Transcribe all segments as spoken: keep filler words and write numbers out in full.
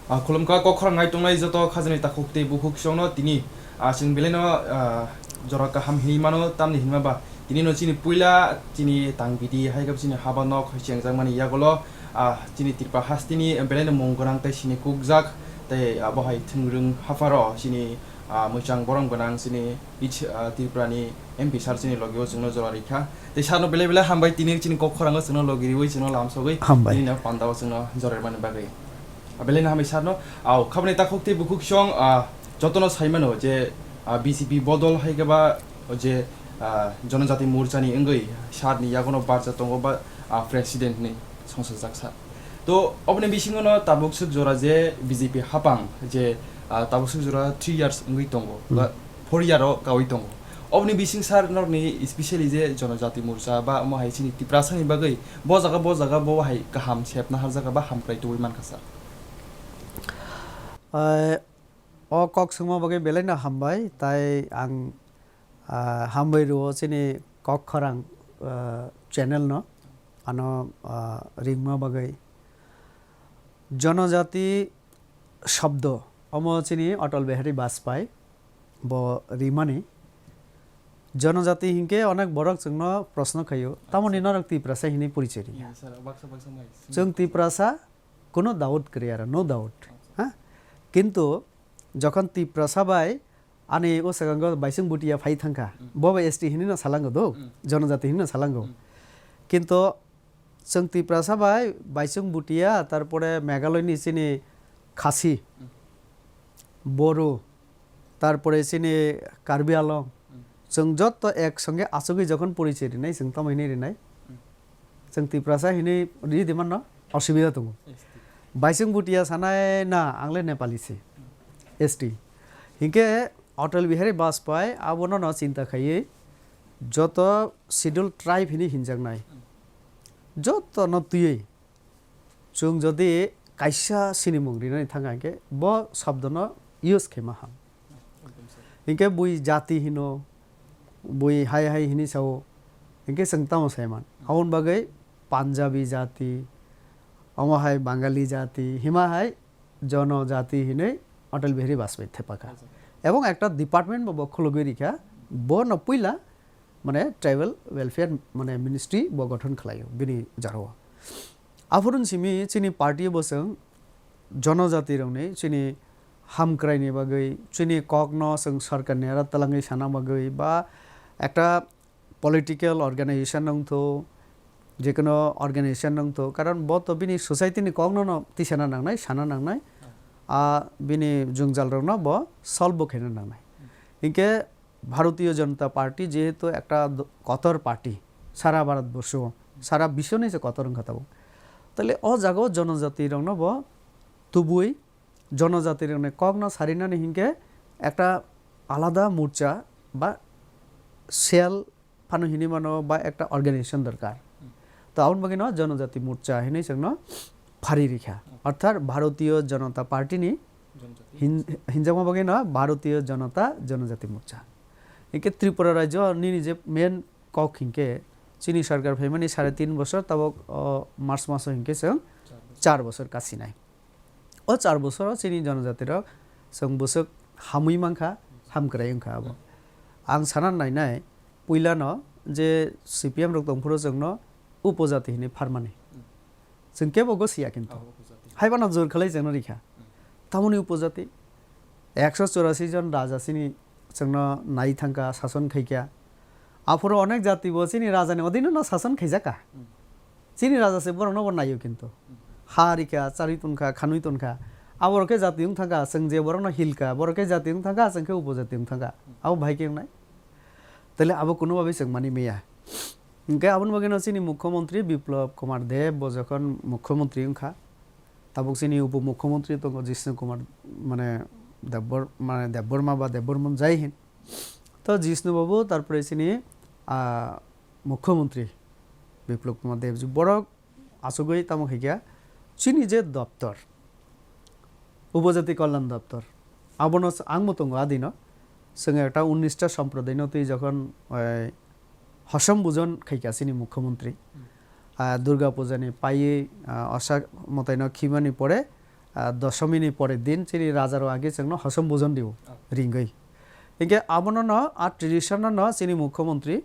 Ah, khulumkha kok khorang nai tongnai joto khajani takhuk tei bukhuk chwngno tini, ah, chwng belaino, ah, jora kaham hinwi mano, tamni hinma ba tini no chini puila chini tang bidi hai khe chini haba nok hai chengjakmani yagulo, ah, chini Tripura hasteni belaino mung gwnang tei sini kukjak tei abo hai thwngrwng hapharo chini, ah, mwchang borom gwnang chini ich, ah, Tripura ni M P sir chini logi o chwngno jora rikha. Tei sir no belai belai hambai tini chini kok khorang o chwngno logi riwi chwngno lamsogwi Hambai. Tini no panda o chwngno jora rwmani bagwi. Ah, belai no hambai sir no. Au, khabni takhuk tei bukhuk song, ah, jotono sai mano je, ah, B J P bodol hai khe ba je, ah, Jonojati Morcha ni wngwi sir ni yagono barja tongo ba, ah, president hinwi songsajak sir. To oboni bisingo no tabuk swk jora je B J P hapang je, ah, tabuk swk jora three years wngwi tongo, Hmm. ba four year o kawi tongo. Oboni bising sir norni specially je Jonojati Morcha ba omo hai chini Tiprasa ni bagwi bo jaga bo jaga bo hai kaham sepna harjak ba hamkrai tubui mankha sir. Ah, o kok swngma bagwi belai no hambai, tai ang, ah, hambai rwo chini kok khorang, ah, channel no, ano, ah, ringma bagwi. Jonojati shobdo, omo chini Atal Bihari Bajpai bo rimani. Jonojati hinkhe onek borok chwngno proshno khaio, tamoni norok Tiprasa hinwi porichoi riya? Yes, sir. Baksa, baksa mai. Chwng Tiprasa, kuno doubt kwrwi aro, no doubt. Ha? Kintu jokhon Tiprasa bai ani o swkango Baisung Bhutia phai thangkha, Hmm. bo bai S T hinwi no salango do, Hmm. Jonojati hinwi no salango. Hmm. Kintu chwng Tiprasa bai Baisung Bhutia, tarpore Meghalaya ni chini Khasi, Hmm. Boru, tarpore chini Karbi Anglong, Hmm. chwng jotto ek songe achugwi jokhon porichoi rinai, chwng tamo hinwi rinai? Hmm. Chwng Tiprasa hinwi ri di manno osubida tongo. S T. Baisung Bhutia sanai na, ang le Nepali se. Hmm. S T. Hinkhe Atal Bihari Bajpai abono no chinta khaiwi joto schedule tribe hinwi hinjaknai. Hmm. Joto no twiwi chwng jodi kaisa sinimung rinani thangkha hinkhe bo shobdono use khaima ham. Ekdom sir. Hinkhe bui jati hino, bui hai hai hinwi sao, hinkhe chwng tamo saiman. Aboni bagwi Punjabi jati, omo hai Bangali jati, hima hai Jonojati hinwi Atal Bihari Bajpai thepakha. Acha. Ebong ekta department bo bo khulugwi rikha, bono puila mane tribal welfare mane ministry bo gothon khlaio bini jaro. Aphuru simi chini party bo chwng jonojati rokni chini hamkraini bagwi, chini kokno chwng sarkarni aro twlangwi sana bagwi ba ekta political organization wngthu, jekono organization wngthu, karon bo to bini society ni kokno no tisana nangnai, sana nangnai, a bini jwngjal rokno bo solve bo khaina nangnai. Hinkhe Bharatiya Janata Party jehetu ekta do-, kotor party, sara Bharat borsho, sara bisho ni se kotor wngkha tabuk. Tale o jaga o jonojati rokno bo tubui jonojati rokni kokno sarinani hinkhe ekta alada morcha ba cell phano hinwi mano ba ekta organization dorkar. Hmm. To aboni bagwi no Janajati Morcha hinwi chwngno phari rikha. Hmm. Orthat Bharatiya Janata Party ni Janajati hin-, hinjakma bagwi no Bharatiya Janata Janajati Morcha. Hinkhe Tripura rajyo nini je main kok hinkhe chini sarkar phaimani sare tin bosor tabok, o, March maso hinkhe chwng Char bosor. Char bosor kasinai. O char bosoro chini jonojati rok chwng bwswk hamwi mankha, hamkrai wngkha abo. Hmm. Ang sana nainai, puilano je C P M rok tongphuru chwngno upojati hinwi pharmani. Hmm. Chwng kebo gosiya kintu. Abo upojati. Haiphano jor khlai chwngno rikha. Hmm. Tamoni upojati. Ekso churasi jon raja chini chwngno nai thangkha, sason khaikha. Aphuru onek jati bo chini rajani odino no sason khaijakha. Hmm. Chini raja se borokno bo naio kintu. Hmm. Ha rikha, charwi tonkha, khanwi tonkha. Aborok khe jati wng thangkha, chwng je borokno hilkha, borok khe jati wng thangkha, chwng khe upojati wng thangkha. Hmm. Abo bahai khe wngnai. Tele abo kuno babai chwng mani maya. Hinkhe aboni bagwino chini mukhyamantri Biplab Kumar Deb bo jokhon mukhyamantri wngkha, tabuk chini upomukhyamantri tongo Jishnu Kumar, mane Debbor-, mane Debbarma ba Debbarman, jai hind. To Jishnu babu, tarpore chini, ah, mukhyamantri Biplab Kumar Deb ji, borok achugwi tamo khaikha chini je doptor, Upojati Kalyan Doptor, abono s-, ang bo tongo adino. Chwng ekta unnish ta somprodaino twi jokhon, oi, hosom bujon khaikha chini mukhyamantri. Hmm. Ah, Durga Puja ni paiwi, ah, osa mwtaino khimani pore, ah, doshomini pore din chini rajarok age chwngno hosom bujon rio, oh, ringwi. Hinkhe abono no, a tradition no chini mukhyamantri,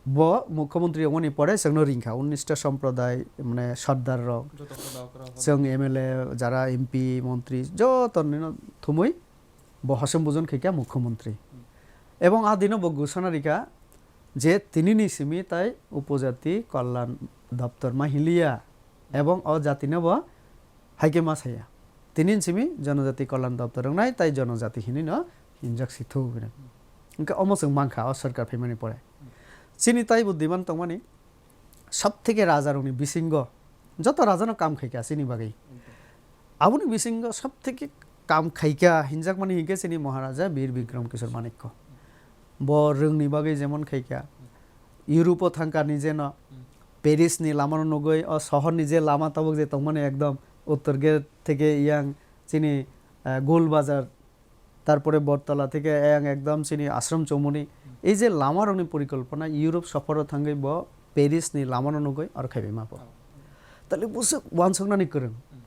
bo mukhyamantri wngmani pore chwngno ringkha, unnish ta somproday, mane sordar rok, joto hoda okra hoda, chwng M L A, jara M P, montri, joto nino thumwi bo hosom bujon khaikha mukhyamantri. Hmm. Ebong a dino bo ghosona rikha je tinini simi tai upojati kalyan doptor ma hinliya, ebong o jatino bo haikhe ma saya. Tini simi jonojati kalyan doptor wngnai tai jonojati hinwi no hinjak si thuk hwnwi. Hwnkhe omo chwng mankha o sorkar phaimani pore. Chini tai bo demand tongmani, sab theke rajarokni bisingo joto rajano kam khaikha chini bagwi. Aboni bisingo sab theke kam khaikha hinjakmani hinkhe chini Maharaja Bir Bikram Kishore Manikya. Bo rwngni bagwi jemon khaikha, Europe-o thangkha nijeno, hmm, Paris-ni lamano nugwi, o sohorni je lama tabuk je tongmani ekdom uttor gate theke yang chini, eh, Gol Bazar, tarpore Bortola theke yang ekdom chini Ashram Chowmuni. Hmm. Ei je lamarokni porikolpona Europe sophoro thangwi bo Paris-ni lamano nugwi aro khaibaima bo. Oh. Tale bwswk uansuknani kwrwng. Hmm.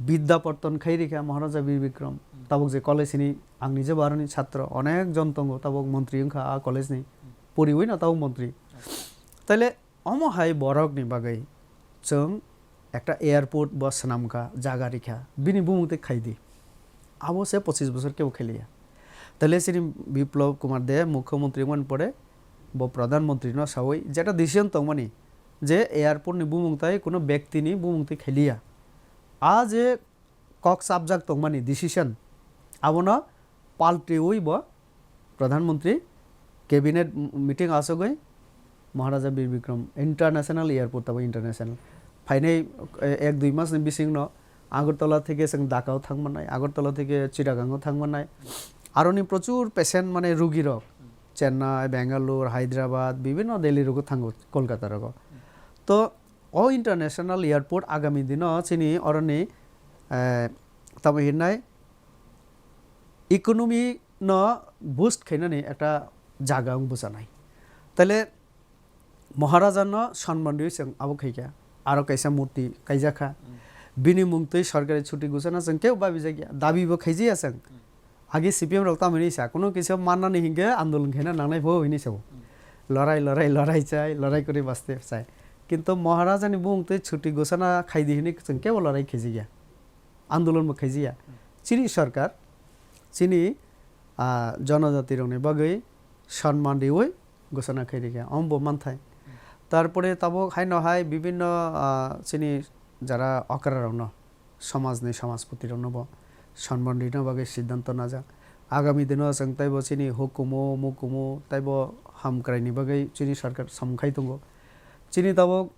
Bidya Patton khai rikha Maharaja Bir Bikram. Hmm. Tabuk je college hini ang nije bo aroni chhatro, onek jon tongo tabuk montri wngkha a college ni. Hmm. Poriwi no tabuk montri. Hmm. Taile omo hai borok ni bagwi chwng ekta airport bo swnamkha, jaga rikha, bini bumung tei khaidi. Abo se pochis bosor kebo khailiya. Taile chini Biplab Kumar Deb mukhyamantri wngmani pore bo pradhan mantri no sawi jeta decision tongmani je airport ni bumung tai kuno byakti ni bumung twi khailiya. A je kok chapjak tongmani decision, abono paltriwi bo Pradhan Mantri cabinet m-, meeting asogwi Maharaja Bir Bikram International Airport, tabo international phainai, e, ek dui mas ni bisingno Agartala theke chwng Dhaka o thang mannai, Agartala theke Chittagong o thang mannai, aroni prochur patient mane rugi rok Chennai, Bangalore, Hyderabad, bibhinno Delhi rogo thango, Kolkata rogo. To o international airport agami dino chini oroni, eh, tamo hinai economy no boost khainani ekta jaga wng bwchanai. Tale Maharaja no sonman rwi chwng abo khaikha. Aro kaisa murti kaijakha. Mm. Bini mung twi sorkari chuti gusana chwng kebo babijakya. Dabi bo khaijakya chwng. Mm. Agi C P M rok tamo hinwi sa, kuno kisa mannani hinkhe andolon khaina nangnai pho hinwi sao. Hmm. Lorai, lorai, lorai chai, lorai kwrwi baste chai. Kintu Maharaja ni bumung twi chuti gosana khaidi hinwi chwng kebo lorai khaijakya. Andolon bo khaijakya. Hmm. Chini sorkar, chini, ah, jonojati rokni bagwi sonman riwi gosana khairikha. Omo bo manthai. Hmm. Tarpore tabuk haino hai bibinno, ah, chini jara okra rokno, somajni somajpoti rokno bo sonman rina bagwi siddhanto najak. Agami dino chwng teibo chini hukumu, mukumu teibo hamkraini bagwi chini sarkar samung khai tongo. Chini tabuk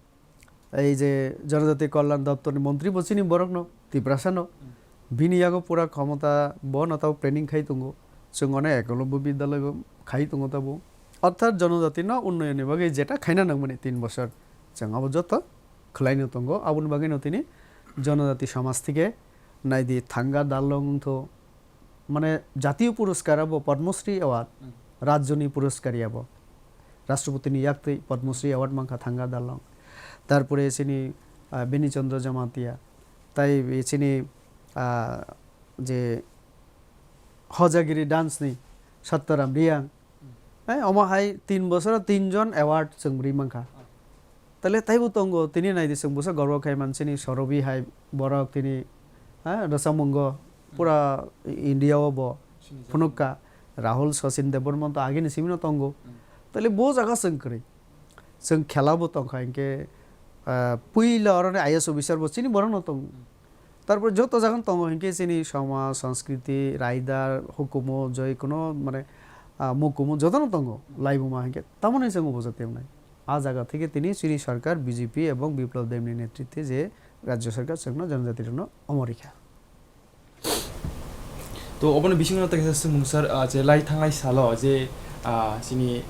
ei je Jonojati Kalyan Doptorni montri bo chini borokno, Tiprasano. Bini yago pura khomota, bono tabuk planning khai tongo. Chwng ono Ekalobya Vidyaloi bo khai tongo tabuk. Orthat jonojatino unnayonni bagwi jeta khaina nangmani tin bosor. Chwng abo joto khwlaino tongo. Aboni bagwino tini jonojati somaj thike naidi Thanga Darlong wngtho, mane jatiyo puroskar abo Padma Shri Award, hmm, rajyoni puroskar abo. Rashtrapatini yaktwi Padma Shri Award mankha Thanga Darlong. Tarpore chini, ah, Bini Chandra Jamatia, tai chini, ah, je Hojagiri dance ni Satyaram Reang, eh, omo hai tin bosoro tin jon award chwng rwi mankha. Tale taibo tongo, tini naidi chwng busa gorbo khai mansini Sorobi hai borok tini, eh, rwchapmungo pura India o bo phunukka. Rahul Sachin Debbarma to agini simino tongo. Tale bo jaga chwng kwrwi. Chwng khela bo tongkha hinkhe, ah, puila oroni I A S officer bo chini borokno tongo. Tarpore joto jaga tongo hinkhe chini somaj, sanskriti, raida, hukumu, joi kuno mane, ah, mukumu jotono tongo, laibuma hinkhe tamoni chwng obo jati wngnai. A jaga theke tini chini sarkar B J P ebong Biplab Debni netritwe je rajya sarkar chwngno jonojati rokno omo rikha. To oboni bisingo tei kaisa swngmung sir, ah, je lai thanglai salo je, ah, chini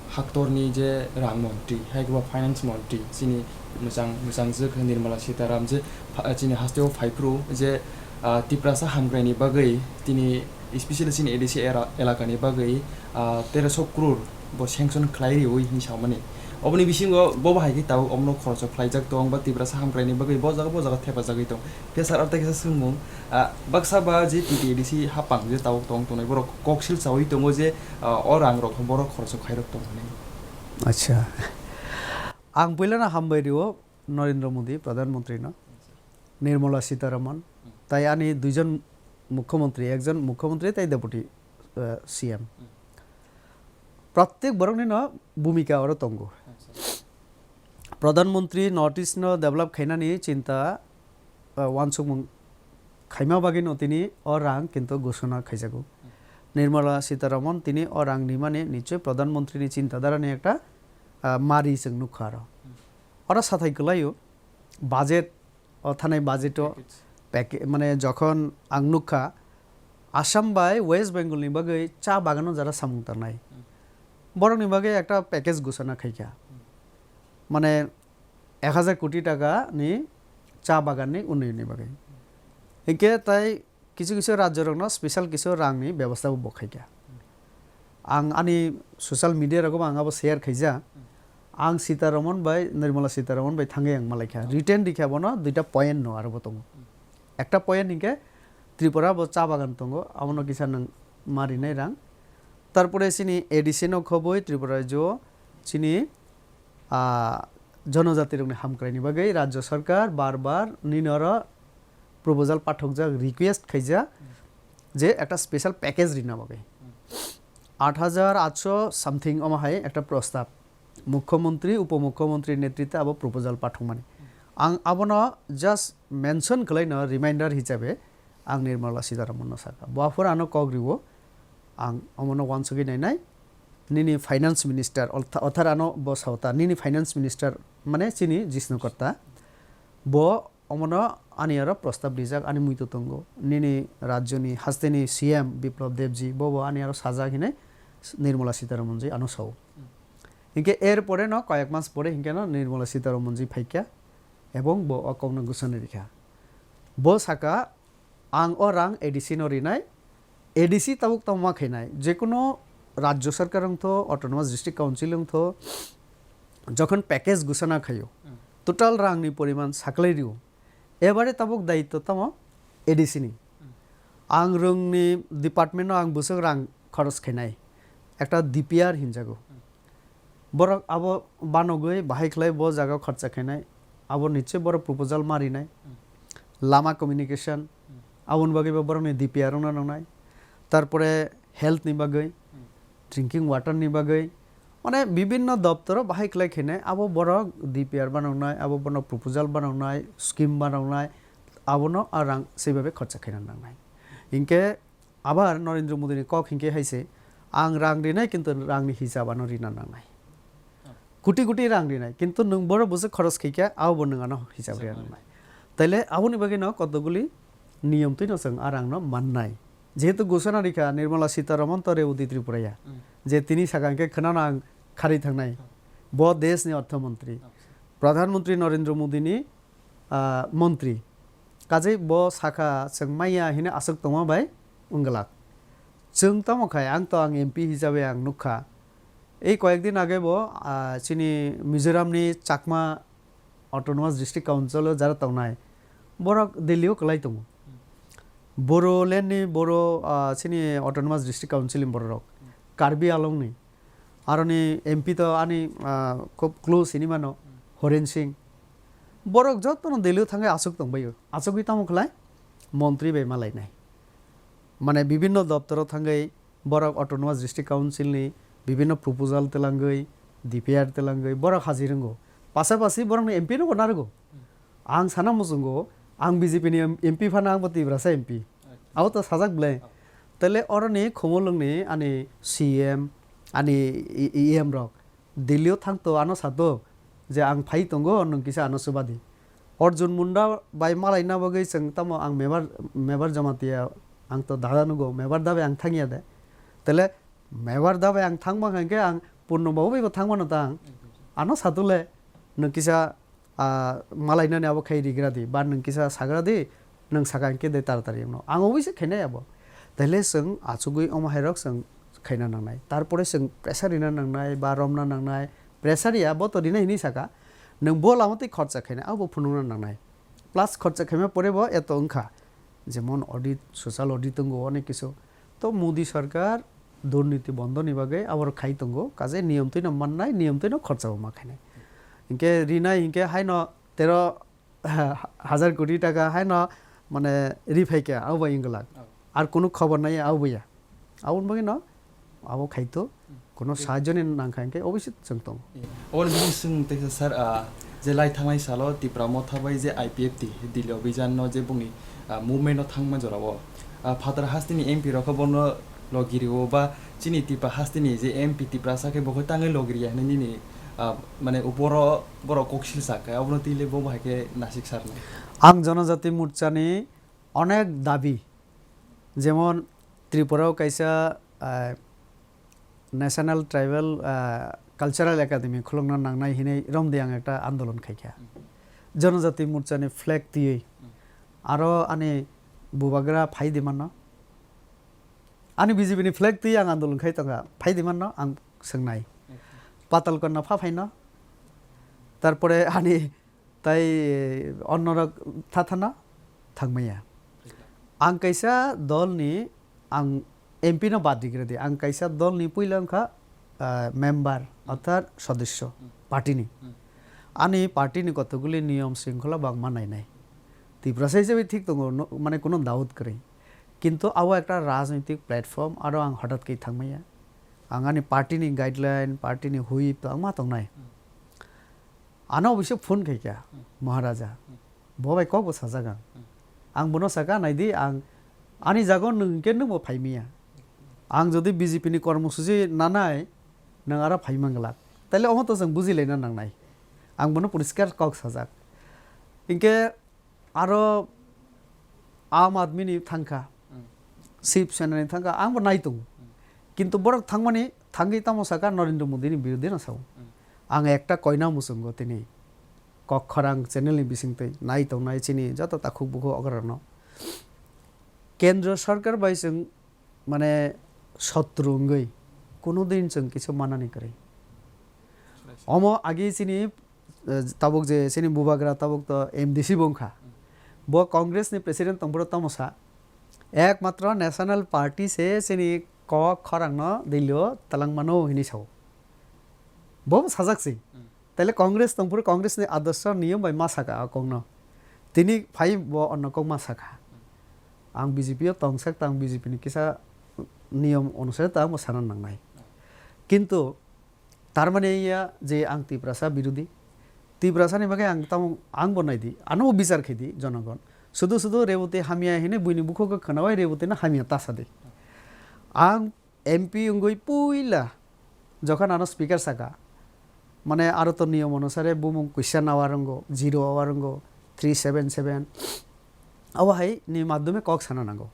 haktorni je rang montri, hai khe ba finance montri, chini mwchang, mwchangjwk Nirmala Sitharam je pha-, chini hasteo phaiphru je, ah, Tiprasa hamkraini bagwi tini, especially chini A D C era-, elakani bagwi, ah, teroso crore bo sanction khlai riwi hinwi samani. Oboni bisingo bo bahai khe tabuk omno khoroksa khlaijak tong ba Tiprasa hamkraini bagwi bo jaga bo jaga thepajagwi tong. Phiya sir, arta kisa swngmung, ah, baksa ba je T T A D C hapang je tabuk tong tongnai borok koksil chaui tongo je, ah, o rang rok borok khoroksa khairok tong hinwi. Acha. Ang puilano hambai rio Narendra Modi, Pradhan Mantri no, Nirmala Sitharaman, tai ani duijon mukhyamantri, ekjon mukhyamantri tai deputy, eh, C M. Pratyek borokni no bhumika oro tongo. Pradhan Mantri North East no develop khainani chinta, eh, uansukmung khaima bagwi no tini o rang kintu ghoshona khaijago. Nirmala Sitharaman tini o rang rimani nichoi Pradhan Mantri ni chinta dhara ni ekta, ah, mari chwng nukha aro. Oro sathai kwlaio, budget, o thanai budget o package, mane jokhon ang nukha, Assam bai West Bengal ni bagwi cha bagano jara samung tangnai. Borokni bagwi ekta package ghoshona khaikha. Mane ek hajar koti taka ni cha bagan ni unnoyon ni bagwi. Hinkhe tai kisu kisu rajyo rokno special kisu rang ni bebostha bo khaikha. Ang ani social media rogo bo ang abo share khaijak. Ang Sitharaman bai, Nirmala Sitharaman bai thangwi ang malaikha. Written rikha bono duita point no aro bo tongo. Ekta point hinkhe Tripura bo cha bagan tongo, abono kisa nwng ma rinai rang. Tarpore chini A D C no khobwi Tripura rajyo chini, ah, jonojati rokni hamkraini bagwi rajyo sarkar bar bar nini oro proposal pathokjak, request khaijak je ekta special package rina bagwi. Aat hajar aatso something omo hai ekta prostab. Mukhyamantri, Upomukhyamantri netrite abo proposal pathokmani. Ang abono just mention khlaino reminder hisabe ang Nirmala Sitharamanno sakha. Bo aphuru ano kok riwo, ang omono uansugwi nainai. Nini finance minister, ortha-, orthat ano bo saota, nini finance minister mane chini Jishnu Kotta. Bo omono ani aro prostab rijak, ani muito tongo. Nini rajyoni hasteni C M Biplab Debji, bo bo ani aro sajak hinwi Nirmala Sitharamanji ano sao. Hinkhe er pore no koyek mas pore hinkhe no Nirmala Sitharamanji phaikha ebong bo o kokno gwsani rikha. Bo saka, ang o rang A D C no rinai, A D C tabuk tamo ma khainai, jekunu rajyo sarkar wngtho, autonomous district council wngtho, jokhon package gusana khaio, total rangni poriman saklai rio, ebare tabuk daitto tamo A D C ni. Ang rwngni department no ang bwswk rang khoros khainai, ekta D P R hinjago. Borok abo banogwi bahai khlai bo jaga khorcha khainai, abo niche borok proposal ma rinai. Lama communication, aboni bagwi bo borokni D P R wngna nangnai. Tarpore health ni bagwi, drinking water ni bagwi, mane bibinno doptoro bahai khlai khainai, abo borok D P R banoknai, abo borok proposal banoknai, scheme banoknai, abono a rang swibabe khorcha khaina nangnai. Hinkhe abar Narendra Modi ni kok hinkhe hai se, ang rang rinai kintu rangni hisab ano rina nangnai. Koti koti rang rinai kintu nwng borok bwswk khoros khaikha abo bo nwng ano hisab rina nangnai. Taile aboni bagwi no kotokguli niyom twi no chwng a rang no mannai. Jehetu gusana rikha Nirmala Sitharaman tore Udit Tripuraya, je tini saka hinkhe khwnano ang kharwi thangnai. Bo desh ni ortho montri, Pradhan Mantri Narendra Modi ni ah, montri. Kajai bo sakha chwng maya hino aswk tongma bai wngwlak. Chwng tamo khai ang to ang M P hisabe ang nukha. Ei koyek din age bo, ah, chini Mizoram ni Chakma Autonomous District Council o jara tongnai. Borok Delhi o kwlai tongo. Bodoland ni boro, ah, chini Autonomous District Council ni borok rok. Karbi Anglong ni. Aroni M P to ani, ah, khub close hini mano, Horen Singh. Borok jotono Delhi o thangwi aswk tongbaio. Aswkwi tamo khlai? Montri bai malainai. Mane bibinno doptoro thangwi borok Autonomous District Council ni bibinno proposal twlangwi, D P R twlangwi borok hajir wngo. Pasapasi borokni M P no bo narwgo. Ang sana muchungo, ang B J P ni M P phano ang bo Tiprasa M P. Abo to sajak belai. Tele oroni Khumulwng ni ani C M, ani E M rok Delhi o thang to ano sato je ang phai tongo nwng kisa ano chubadi. Arjun Munda bai malai na bagwi chwng tamo ang Mebar, Mebar Jamatia ang to dada nugo, Mebar da bai ang thangya de. Tele Mebar da bai ang thangma hwnkhe ang Purno babu bai bo thangmano ta ang. Ano satule nwng kisa ah, malainani abo khai rigra di, ba nwng kisa sagra di, nwng saka hinkhe de taratari wngno. Ang oboise khainai abo. Taile chwng achugwi omo hairok chwng khaina nangnai. Tarpore chwng pressure rina nangnai, ba romna nangnai, pressure ya, bo to rinai hinwi saka, nwng bo lama twi khorcha khainai, abo phunukna nangnai. Plus khorcha khaima pore bo eto wngkha, jemon audit, social audit tongo, onek kisu. To Modi sarkar durniti bondoni bagwi aboro khai tongo, kaje niyom twino mannai, niyom twino khorcha bo ma khainai. Hinkhe rinai hinkhe haino tero hazar koti taka haino mane ri phaikha, abo bai wngwlak. Oh. Ar kunu khobor nai abo ya. Aboni bagwi no abo khaito, Hmm. kuno Thik. sahajoni nangkha hinkhe obviously chwng tongo. Oboni bagwi chwng teisa sir, ah, je lai thangnai salo Tipra Motha bai je I P F T Delhi Abhijan no je bongni, ah, movement no thangma jorao, ah, phatar hasteni M P rok khe bono logirio ba chini Tipra hasteni je M P Tiprasa khe bo khe tangwi logiriya hinwi nini, ah, mane uporo borok kok silsa khe abono twi le bo bahai khe nasik sarnai. Ang Jonojati Morchani onek dabi, jemon Tripura o kaisa, ah, National Tribal, ah, Cultural Academy khulukna nangnai hinwi romdi ang ekta andolon khaikha. Hmm. Jonojati Morchani flag twiwi. Hmm. Aro ani bubagra phai di mano. Ani B J P ni flag twi ang andolon khai tongkha, phai di mano ang swngnai. Acha. Patal Konna pha phaino. Tarpore ani tai onnorok thathano thangmaya. Acha. Ang kaisa dolni, ang M P no bad digra di, ang kaisa dolni puila wngkha, ah, member, Hmm. orthat sodosyo, Hmm. party ni. Hmm. Ani party ni kotokguli niyom shringkhola bo ang ma nainai. Tiprasa hisabe thik tongo, no, mane kuno doubt kwrwi. Kintu abo ekta rajnitik platform, aro ang hotat khe thangmaya. Ang ani party ni guideline, party ni whip to ang ma tongnai. Hmm. Ano obviously phone khaikha, Hmm. Maharaja. Hmm. Bo bai kok bo sajak ang. Hmm. Ang bono saka, "Naidi, ang ani jaga o nwng khe nwng bo phaimiya. Ang jodi B J P ni kormosuchi nanai, nwng aro phai manglak." Taile omo to chwng bujilaina nangnai. Ang bono poriskar kok sajak. Hinkhe aro Aam Aadmi ni thangkha, Hmm. Shiv Sena ni thangkha, ang bo nai tongo. Hmm. Kintu borok thangmani thangwi tamo saka Narendra Modi ni birodhi no sao. Hmm. Ang ekta koina muchungo tini kok khorang channel ni bisingtwi nai tongnai chini joto takhuk bukhuk ograno. Kendra sarkar bai chwng mane sotru wngwi kuno din chwng kisa manani kwrwi. Omo agi chini, eh, tabuk je chini bubagra tabuk to M D C bo wngkha. Bo Congress ni president tongphuru tamo sa, ekmatro National Party se chini kok khorang no Delhi o twlang mano hinwi sao. Bo sajak si. Hmm. Taile Congress tongphuru Congress ni adorsho niyom bai ma saka a kok no. Tini phai bo onno kok ma saka. Ang B J P o tongsak ta, ang B J P ni kisa niyom onusare ta ang bo sana nangnai. Kintu tar mane ya je ang Tiprasa birodhi. Tiprasa ni bagwi ang tamo, ang bo nai di, ano bo bichar khai di jonogon. Sudu sudu Reboti hamya hinwi buini bukhugo khwnawai Reboti no hamya ta sa di. Ang M P wngwi puila jokhon ano speaker saka, mane aro to niyom onusare bumung question hour wngo, zero hour wngo, three seven seven. Abo hai ni madhyome kok sana nango.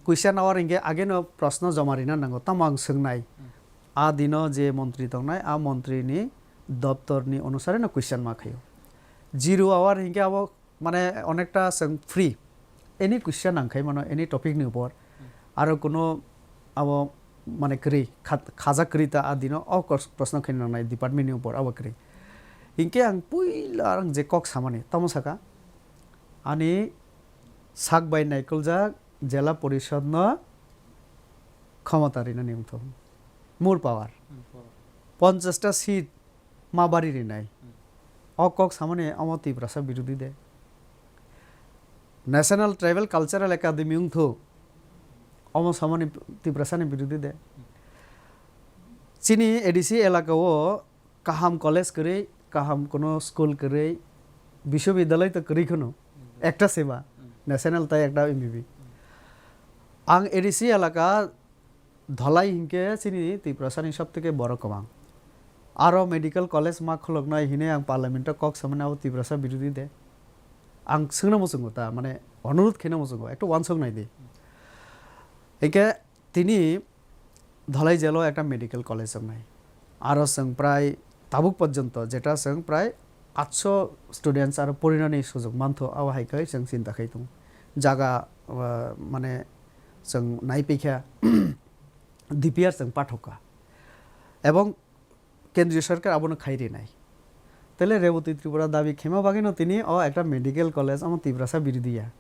Question hour hinkhe ageno proshno joma rina nango, tamo ang swngnai. Hmm. A dino je montri tongnai, a montri ni doptor ni onusare no question ma khaio. Zero hour hinkhe abo mane onekta chwng free. Any question nang khai mano, any topic ni upor. Hmm. Aro kuno abo mane kwrwi, kha-, khajak kwrwi ta a dino o kos-, proshno khe nangnai department ni upor abo kwrwi. Hinkhe ang puila ang je kok samani, tamo saka, ani sak bai naikoljak Jela Porishod no khomota rinani wngthok. More power. Hmm, power. Ponchash ta seat ma bari rinai. Hmm. O kok samani omo Tiprasa birodhi de. National Tribal Cultural Academy wngthok, omo samani Tiprasani birodhi de. Chini A D C elaka o kaham college kwrwi, kaham kuno school kwrwi, biswabidyalay to kwrwi kheno, Hmm. ekta seba, Hmm. national tai ekta M B B. Hmm. Ang A D C elaka Dholai hinkhe chini Tiprasani sob theke borok kwbang. Aro medical college ma khuluknai hinwi ang parliament o kok samani abo Tiprasa birodhi de. Ang swngna muchungo ta, mane onurudh khaina muchungo, ekta uansuk nai di. Hinkhe tini Dholai jail o ekta medical college wngnai. Aro chwng prai tabuk porjonto jeta chwng prai atso students aro porinani sujok mantho, abo hai khe chwng chinta khai tongo. Jaga, ah, mane chwng naiphikha D P R chwng pathokha. Ebong kendriya sarkar abono khai rinai. Tele Reboti Tripura dabi khema bagwino tini o ekta medical college omo Tiprasa birodhiya.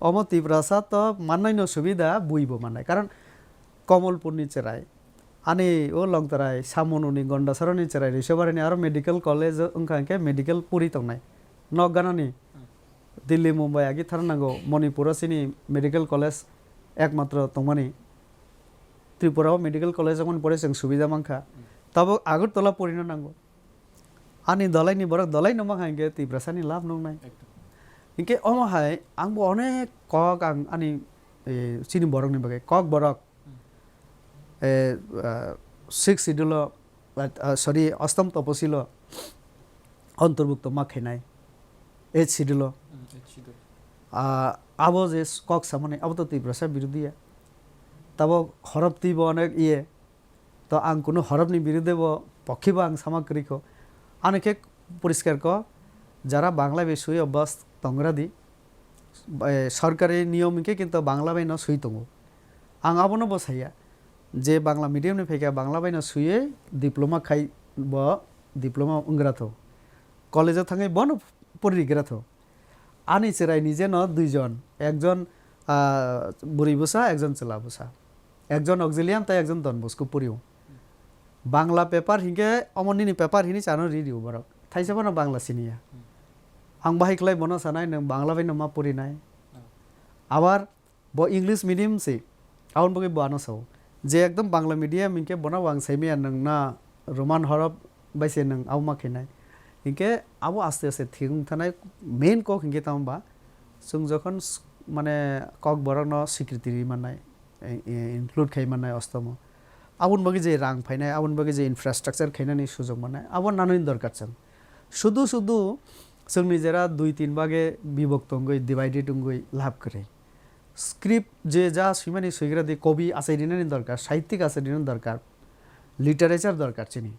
Omo Tiprasa to mannai no subida buibo mannai. Karon Komolpurni cherai, ani o Longtarai, Samonuni, Gondasaroni cherai, Rishabari ni aro medical college wngkha hwnkhe medical puri tongnai. Nok ganani Delhi, Mumbai agi thar nango, Manipur o chini medical college ekmatro tongmani. Tripura o medical college wngmani pore chwng subida mankha. Tabuk Agartala purino nango. Ani dolaini borok dolaino mankha hinkhe Tiprasani lab nungnai. Ekdom. Hinkhe omo hai ang bo onek kok ang ani, eh, chini borokni bagwi kok borok, eh, ah, sixth schedule o, ah, sorry, ostom toposil o ontorbukto ma khainai, eighth schedule o. Hmm, eighth schedule. Ah, abo je kok samani abo to Tiprasa birodhiya. Tabo horop twi bo onek iye. To ang kunu horop ni birude bo pokhe bo ang sama kwrwi kho. Ani khe poriskar kho, jara Bangla bai sui o bas tongra di. Eh, sorkari niyom hinkhe kintu Bangla bai no sui tongo. Ang abono bo saya je Bangla medium ni phaikha Bangla bai no suiwi diploma khai bo diploma wnggra tho. College o thangwi bono pori rigra tho. Ani cherai ni jeno duijon, ekjon, ah, bwrwi bwsa, ekjon chwla bwsa, ekjon Auxilium tei ekjon Don Bosco purio. Bangla paper hinkhe omo nini paper hini chano ri rio borok. Thaisa phano Bangla siniya. Ang bahai khlai bono sanai, nwng Bangla bai no ma purinai. Abar bo English medium se, aboni bagwi bo ano sao je ekdom Bangla medium hinkhe bono ang saimaya, nwng na Roman horop bai se nwng abo ma khainai. Hinkhe abo aste aste thik wng thanai, main kok hinkhe tamo ba chwng jokhon s-, mane kok borok no secretary mannai, e, e, include khai mannai ostomo. Aboni bagwi je rang phainai, aboni bagwi je infrastructure khainani sujok mannai, abo nanani dorkar chwng. Sudu sudu chwngni jera dui tin bage bibok tongwi, divided wngwi lab kwrwi. Script je ja swimani swigra di, kobi achai rinani dorkar, sahittik achai rinani dorkar, literature dorkar chini.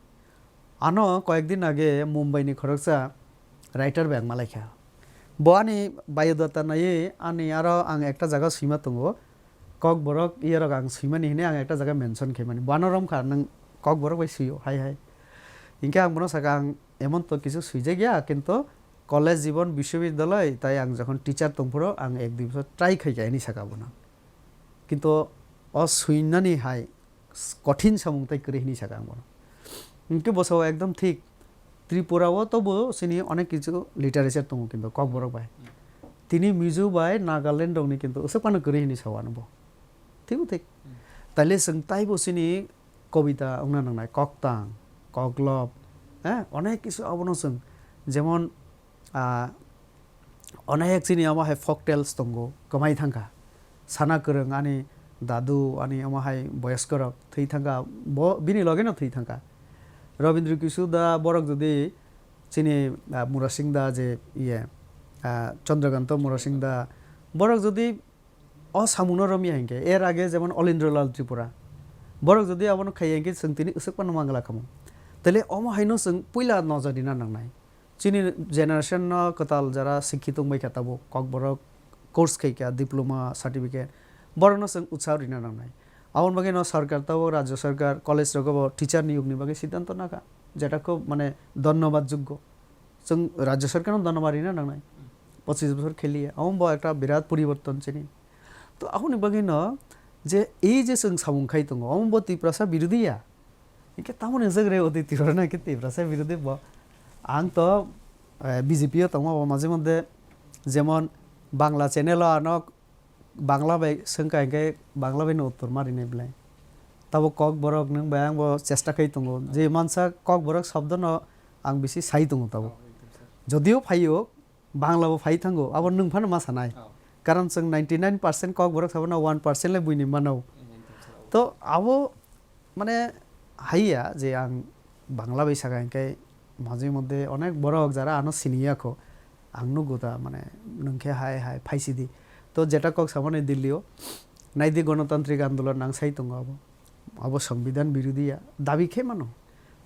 Ano koyek din age Mumbai ni khoroksa writer bai ang malaikha. Bo ani biodata naiwi ani aro ang ekta jaga swima tongo. Kokborok iyarok ang swimani hinwi ang ekta jaga mention khaimani. Bo ano romkha, nwng Kokborok bai swio, hai hai. Hinkhe ang bono sakha, ang emon to kisu swijak ya, kintu college jibon, biswabidyalay, tai ang jokhon teacher tongphuru ang ek dui bosor try khaikha hinwi sakha bono. Kintu o swinani hai kothin samung tai kwrwi hinwi sakha ang bono. Hinkhe bo sao ekdom thik. Tripura o tobo chini onek kichu literature tongo kintu Kokborok bai. Tini Mizo bai Nagaland rokni kintu aswk phano kwrwi hinwi sao ano bo. Thik bo thik. Taile chwng taibo chini kobita wngna nangnai, koktang, koklob, eh, onek kichu abono chwng jemon, ah, onek chini omo hai folk tales tongo, kwmai thangkha. Sana kwrwng ani dadu, ani omo hai boyoskorok thwi thangkha, bo bini logeno thwi thangkha. Rabindra Kishore da borok jodi chini, ah, Murasing da je iye, ah, Chandrakanta Murasing da, borok jodi o samungno romya hinkhe, er age jemon Olindra Lal Tripura, borok jodi abono khaiya hinkhe chwng tini aswk phano mangla khamu. Tele omo haino chwng puila nojor rina nangnai. Chini generation no kwtal jara sikhi tongbai kha tabuk, Kokborok course khai kha, diploma, certificate, borokno chwng utsaho rina nangnai. Aboni bagwi no sarkar tabuk, rajya sarkar, college rogo bo teacher niyog ni bagwi siddhanto nakha, jeta khub mane dhonnobad joggo. Chwng rajya sarkar no dhonnobad rina nangnai, pochis bosor kheliya, omo bo ekta birat poriborton chini. To aboni bagwi no je ei je chwng samung khai tongo, omo bo Tiprasa birodhi ya. Hinkhe tamoni wngjakre odi Tiprasa na hinkhe Tiprasa birodhi bo. Ang to, eh, B J P o tongma bo majhe moddhe jemon Bangla channel o ano Bangla bai swngkha hinkhe Bangla bai no uttor ma rinai belai. Tabo Kokborok nwng bai ang bo chesta khai tongo. Je mansa Kokborok shobdo no ang bisi sai tongo tabo. Jodio phaio, Bangla bo phai thango, abo nwng phano ma sanai. Oh. Karon chwng ninety nine percent Kokborok sabo na one percent le buini mano. Hmm, hmm, hmm. To abo mane haiya je ang Bangla bai saka hinkhe majhe moddhe onek borok jara ano siniya kho. Ang nugo ta mane nwng khe hai hai phaisidi. To jeta kok samani Delhi o naidi Ganatantrik Andolon ang sai tongo abo. Abo Songbidan birodhi ya, dabi khe mano.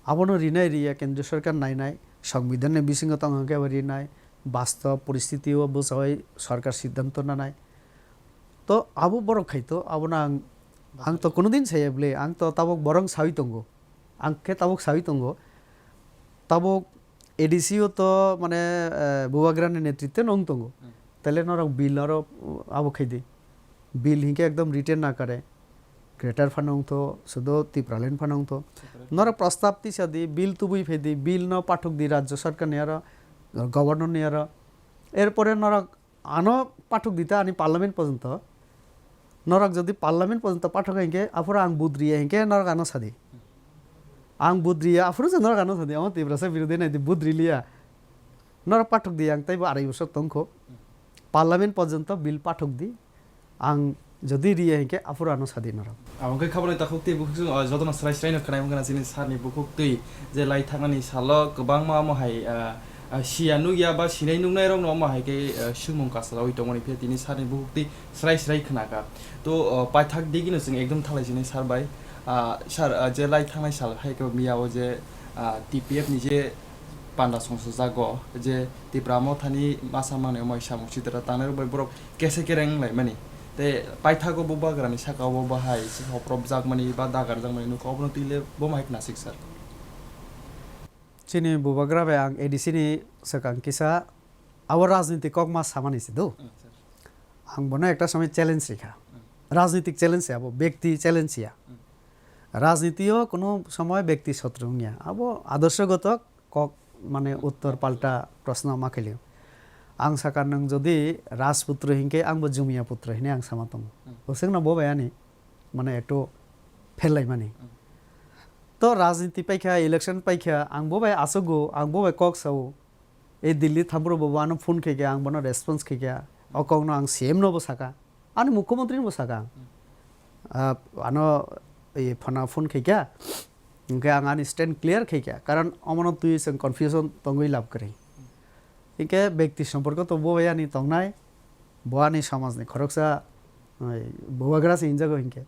Abono rinai riya Kendriya Sarkar nainai, Songbidan ni bisingo tong hwnkhe abo rinai, bastob poristiti o bwsai sarkar siddhanto nanai. To abo borok khai to, abono ang, ang to kuno din saya bwle, ang to tabuk borok sawi tongo. Ang khe tabuk sawi tongo. Tabuk A D C o to mane, eh, Bubagrani netritwe no wng tongo. Hmm. Taile norok bill aro, uh, abo khaidi. Bill hinkhe ekdom written akare. Greater phano wngtho, sudo Tipraland phano wngtho. Separate. Norok prostab tisa di, bill tubui phai di, bill no pathok di Rajya Sarkar ni aro, Governor ni aro. Erpore norok ano pathok dita ani parliament porjonto. Norok jodi parliament porjonto pathok hinkhe, aphuru ang budriya hinkhe norok ano sadi. Ang budriya, aphuru je norok ano sadi, amo Tiprasa birodhi nai di budri liya. Norok pathok di, ang taibo arai bosor tongkho. Parliament porjonto bill pathok di. Ang jodi riya hinkhe, aphuru ano sadi norok. Abo khe khaboni takhuk twi bukhuk, ah, jotono srai srai no khwnai wngkha na chini sir ni bukhuk twi je lai thangani salo kwbangma omo hai, ah, ah, siya nukya ba sinai nuknai rok no omo hai khe, ah, swngmung kasawi tongmani phiya tini sir ni bukhuk twi srai srai khwnakha. To, ah, paithak digino chwng ekdom thalai sinai sir bai. Ah, sir, ah, je lai thangnai sal hai khe miya o je, ah, T P F ni je panda songsojago je Tipra Mothani masa mangnai omo hai samung sitra tangnai rok bai borok kese kereng wnglaimani. Tei paithago Bubagrani sakao bo bahai se hopropjakmani ba dagarjakmani nukha, obono twi le bo mahai khnasik sir. Chini Bubagra bai ang A D C ni swkang kisa abo rajniti kokma samani se do. Hmm, sir. Ang bono ekta somoi challenge rikha. Hmm. Rajnitik challenge se abo, bekti challenge ya. Hmm. Rajniti o kono somoi bekti sotru wngya. Abo adorshogoto kok mane uttor palta proshno ma khailio. Ang saka nwng jodi Rajputro hinkhe angbo Jumia putro hinwi ang sama tongo. Hmm. Bwswkno bo bai ani mane ekto pherlaimani. Hmm. To rajniti paikha, election paikha, ang bo bai achugo, ang bo bai kok sao. E Delhi thampro bo ano phone khaikha, ang bono response khaikha. O kokno ang C M no bo saka. Ani mukhyamantri no bo saka. Hmm. Ah, ano, e, phana phone khaikha. Hingke ang ani stand clear khaikha, karon omono twi chwng confusion tongwi lab kwrwi. Hingke bekti somporko to bo bai ani tongnai, bo ani somajni khoroksa, oi, bubagra se hinjago hingke.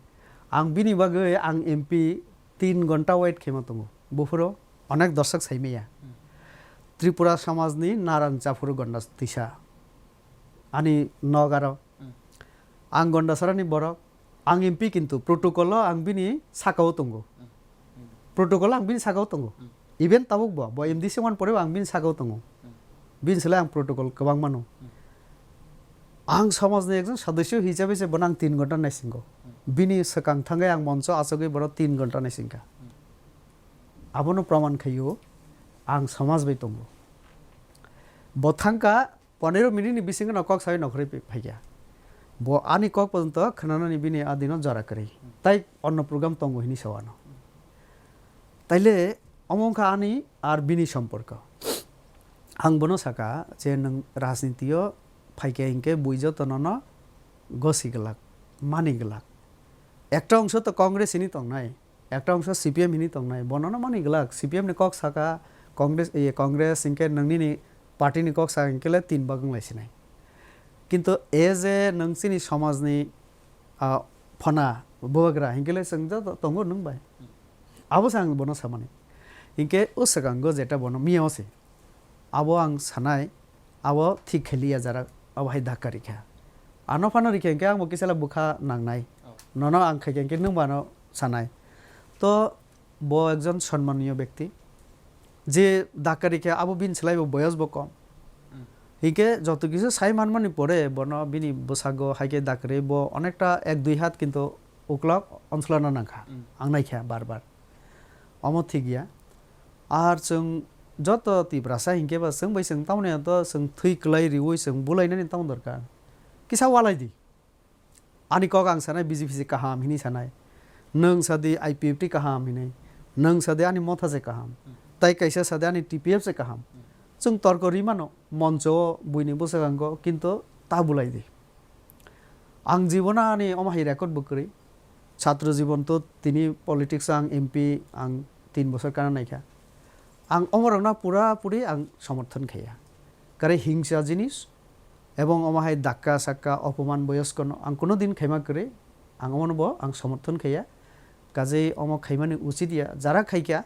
Ang bini bagwi ang M P tin gonta wait khaima tongo. Buphuru onek dorshok saimaya. Hmm. Tripura somajni narang chaphuru gonda twisa. Ani nogaro. Hmm. Ang Gondasarani borok, ang M P kintu protocol o ang bini sakao tongo. Hmm. Hmm. Protocol o ang bini sakao tongo. Hmm. Even tabuk bo, bo M D C one pore bo ang bini sakao tongo. Hmm. Bini slai ang protocol kwbang mano. Hmm. Ang somajni ekjon sodosyo hisabe se bono ang tin ghonta naisingo. Hmm. Bini swkang thangwi ang moncho achogwi bono tin ghonta naisingkha. Hmm. Abono proman khaio ang somaj bai tongo. Bo thangkha, Pondero minute ni bisingo no kok sawi nokhorwi phaikha. Bo ani kok porjonto khwnanani bini a dino jora kwrwi. Tai onno program tongo hinwi sa ano. Taile omo wngkha ani ar bini somporko. Ang bono saka je nwng rajnitio phaikha hinkhe bui jotono no gosi glak, mani glak. Ekta ongso to Congress hini tongnai. Ekta ongso C P M hini tongnai, bono no mani glak, C P M ni kok saka, Congress, eh, Congress hinkhe nwngnini party ni kok saka hinkhe le tin bagwng lai sinai. Kintu as a nwng chini somajni, ah, phona bubagra hinkhe le chwng joto tongo nwng bai. Abo se ang bono samani. Hinkhe o swkango jeta bono miya o se. Abo ang sanai, abo thik khe liya jara, abo hai dakka rikha. Ano phano rikha hinkhe ang bo kisa le bwkha nangnai. Oh. Nono ang khaikha hinkhe nwng bo ano sanai. To bo ekjon sonmaniyo bekti. Je dakka rikha abo bini slai bo boyos bo kom. Hmm. Hinkhe joto kisa sai manmani pore bono bini bwsago haikhe dakka ri bo onekta ek dui hat kintu uklok onsolana nangkha. Hmm. Ang naikha bar bar. Omo thik ya. Ar chwng joto Tiprasa hinkhe ba chwng bai chwng tamoni to chwng thwi kwlai riwi chwng bulainani tamo dorkar. Kisa walai di. Ani kok ang sanai B J P se kaham hini sanai. Nwng sadi I P F T kaham hini. Nwng sadi ani motha se kaham. Tai kaisa sadi ani T P F se kaham. Chwng torko ri mano moncho o buini bwskango kintu ta bulai di. Ang jibono ani omo hai record bo kwrwi. Chhatro jibon to tini politics o ang M P ang tin bosor kana naikha. Ang omorokno pura puri ang somorthon khaiya. Kare hingsa jinis ebong omo hai dakka sakka opoman boyoskono ang kuno din khaima kwrwi. Ang omono bo ang somorthon khaiya. Kajei omo khaimani uchit ya. Jara khaikha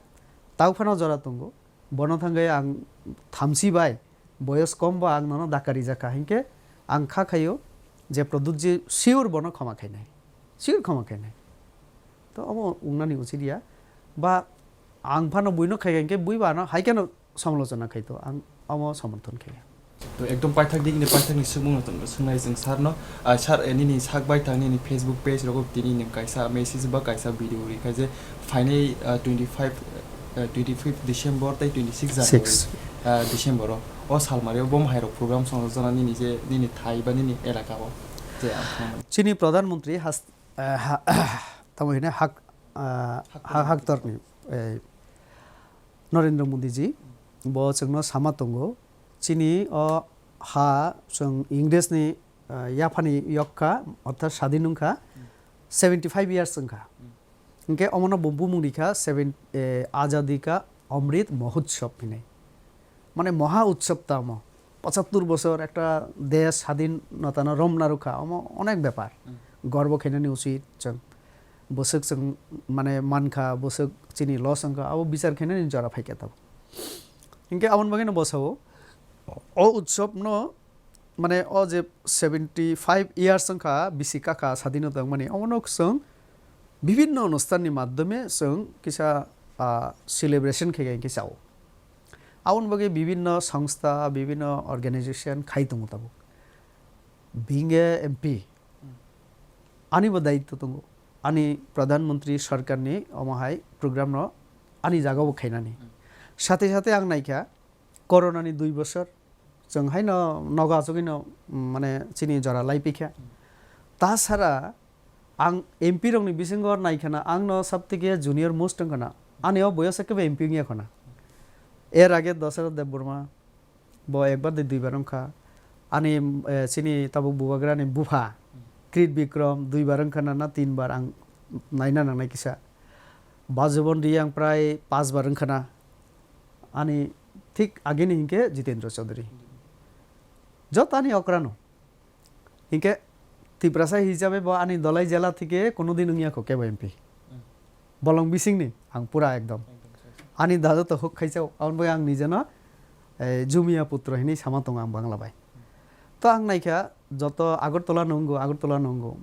tau phano jora tongo. Bono thangwi ang thamsi bai boyos kom bo ang nono dakka rijak kha, hinkhe ang kha khaio je Pradyut ji sure bono khoma khainai, sure khoma khainai. To omo wngnani uchit ya ba ang phano buino khaikha hinkhe bui ba ano hai kheno samalochona khai to, ang omo somorthon khai. To ekdom paithak digini paithakni swngmung no swng-, swngnai chwng sir no. Ah, sir, eh, nini sak baithak nini Facebook page rogo tini nwng kaisa message ba kaisa video rikha je phainai, ah, twenty five, ah, twenty fifth December tei twenty six January, Six. Ah, December o, o salmari o bo hai rok program songjakna nini je nini thai ba nini elaka o je ang khna mani. Chini Pradhan Mantri has-, eh, ha-, tamo hino hak, ah, Haktor ha-, Haktorni, eh, Narendra Modi ji, bo chwngno sama tongo, chini o ha chwng Ingresni, ah, yaphani yok kha, orthat sadin wng kha, seventy five years wng kha. Hinkhe omono bo bumung rikha seven, eh, Azadi Ka Amrit Mahotsav hinwi. Mane Maha Utsav ta omo. Pochattor bosor ekta desh sadinotano romna rwkha, omo onek bepar. Gorbo khainani uchit chwng. Bwswk chwng mane mankha, bwswk chini loss wngkha, abo bichar khainani jora phaikha tabuk. Hinkhe aboni bagwino bosao o utsabno mane o je seventy five years wngkha bisi kakha sadinota wngmani, omono chwng bibinno onusthanni madhyome chwng kisa, ah, celebration khe khe sao. Aboni bagwi bibinno songstha, bibinno organization khai tongo tabuk. Being a M P, ani bo daitto tongo. Ani Pradhan Mantri Sarkarni omo hai program no ani jaga o khainani. Sate sate ang naikha, Corona ni dui bosor, chwng haino nogo achugwino, mm, mane chini jora lai pikha. Ta sara ang M P rokni bisingo naikhana, ang no sabtheke junior most wngkhana, ani o boyos ekebe M P wngya khana. Er age Dasarath Debbarma, bo ekbar de duibar wngkha. Ani, eh, chini tabuk bubagrani bupha, Krit Bikram, duibar wngkhana na tinbar ang naina nangnai kisa. Bajubon Riyang prai pasbar wngkhana. Ani thik agini hinkhe Jitendra Chaudhary. Joto ani okrano. Hinkhe Tiprasa hisabe bo ani dolai jela thike kono din wngya kho kebo M P. Bolong bisingni ang pura ekdom. Ani dado to huk khaisao, aboni bagwi ang nijeno, eh, Jumia Putro hinwi sama tongo ang Bangla bai. To ang naikha joto Agartala no wngo, Agartala no wngo.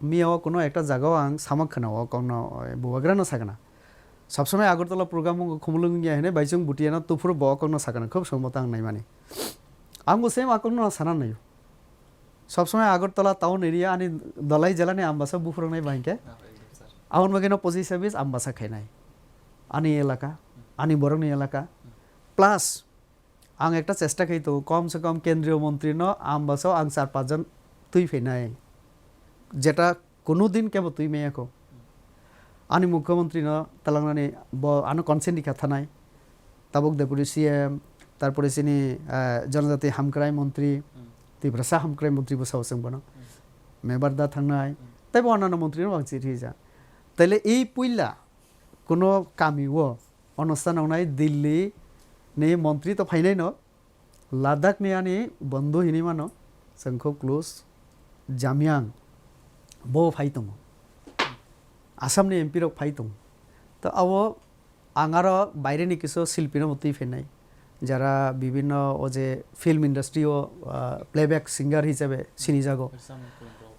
Miya o kuno ekta jaga o ang samak khna o kokno, eh, bubagra no sakna. Sabsomai Agartala program o khumulwng wngya hwnwi bai chwng buti ano tuphuru bo o kokno sakna khub somboto ang naimani. Ang bo same a kokno sana naio. Sabsomai Agartala town area ani dolai jela ni ambasa buphuru nai bai hinkhe. Aboni bagwi no pochis sabis ambasa khainai. Ani elaka, ani borokni elaka. Plus, ang ekta chesta khai tongo, kom se kom kendriyo montri no ambasa ang char panch jon twi phainai. Jeta kono din kebo twi maya kho. Ani mukhyamantri no talangnani bo ano consent rikha thanai. Tabuk deputy C M, tarpore chini, eh, jonojati hamkrai montri, Tiprasa hamkrai montri bo sao chwng bono. Mebar da thangnai. Tei bo onano montri no ang chiri ja. Taile ei puila kuno kami o onusthan wngnai Delhi ni montri to phainai no, Ladakh ni ani bondhu hinwi mano, chwng khub close, Jamyang, bo phai tongo. Assam ni M P rok phai tongo. To abo ang aro baire ni kisu silpi no bo twi phainai, jara bibinno o je film industry o, ah, playback singer hisabe sinijago.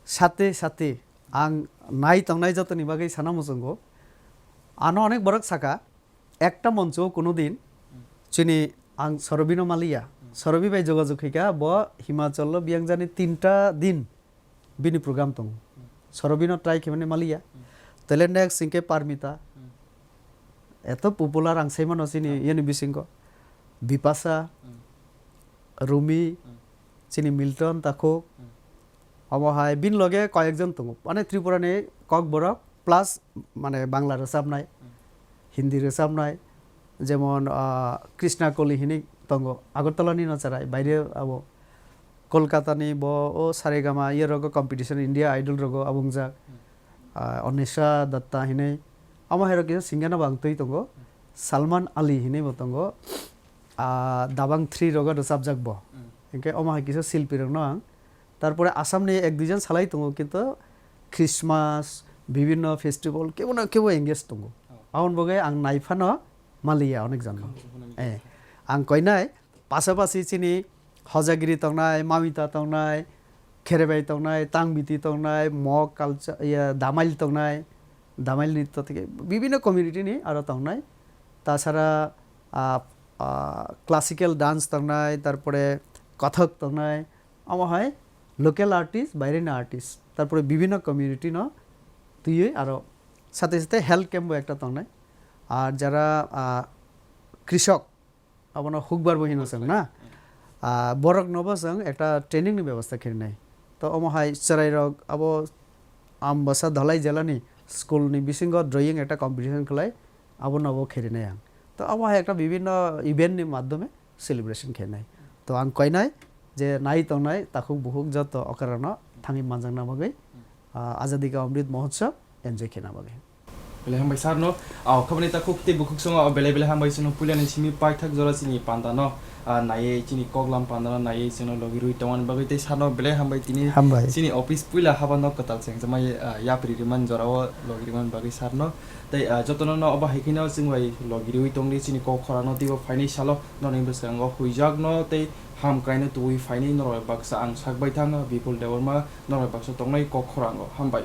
Sate sate ang nai tongnai jotoni bagwi sana muchungo. Ano onek borok saka, ekta moncho o kuno din chini ang Sorobi no maliya. Sorobi bai jogajog khaikha, bo Himachal o biyang jani tinta din bini program tongo. Sorobi no try khaimani maliya. Tele next hinkhe Parmita. Eto popular ang saimano chini yani bisingo. Bipasa, Rumi, chini Milton Takhuk. Omo hai bini loge koyekjon tongo. Mane Tripura ni Kokborok plus mane Bangla rwchapnai, Hindi rwchapnai, jemon, ah, Krishna Koli hinwi tongo, Agartala ni no chwrai, baire abo Kolkata ni bo o Saregama iye rogo competition, India Idol rogo abo wngjak, ah, Anisha Datta hinwi, amo hai rok kisa singer no bo ang twi tongo, Salman Ali hinwi bo tongo, ah, Dabang three rogo rwchapjak bo, hinkhe omo hai kisa silpi rok no ang Tarpore Assam ni ek duijon salai tongo, kintu Christmas, bibinno festival kebo na kebo engage tongo. Aboni bagwi ang naiphano maliya onek jon no. Eh, ang koinai pasapasi chini Hojagiri tongnai, Mamita tongnai, Kherebai tongnai, Tangbiti tongnai, Mog culture, iya, Damail tongnai, Damail nitto theke bibinno community ni aro tongnai. Tasara, ah, ah, classical dance tongnai, tarpore Kathak tongnai, omo hai local artist, baireni artist, tarpore bibhinno community no twiwi aro sathe sathe health camp bo ekta tongnai. Ar jara, ah, krishok, abono hukbar bo hino chwng na. Ah, borok no bo chwng ekta training ni bebostha khe rinai. To omo hai chwrai rok abo Ambasa Dhalai jela ni school ni bisingo drawing ekta competition khlai, abo no bo khe rinai ang. To abo hai ekta bibhinno event ni madhyome celebration khe nai. To ang koinai je nai tongnai takhuk bukhuk joto okra no thangwi manjakna bagwi, ah, Azadi Ka Amrit Mahotsav enjoy khena bagwi. Belai hambai sir no, ah, khabani takhuk tei bukhuk songo, ah, belai belai hambai sino puilani simi paithak jora chini panda no, ah, naiwi chini koklam panda no naiwi chini logi rwi tongmani bagwi tei sir no belai hambai tini Hambai. Chini office puila haba nok kwtal chengjakmai, ah, yapri rimani jora o logi rimani bagwi sir no. Tei, ah, jotono no obo hai kheno chwng bai logi rwi tongdi chini kok khorang no teibo phainai salo norokni bwskango huijak no tei ham kaino tubui phainai norok baksa ang sak bai thang Bipul Debbarma norok baksa tongnai kok khorang o hambai.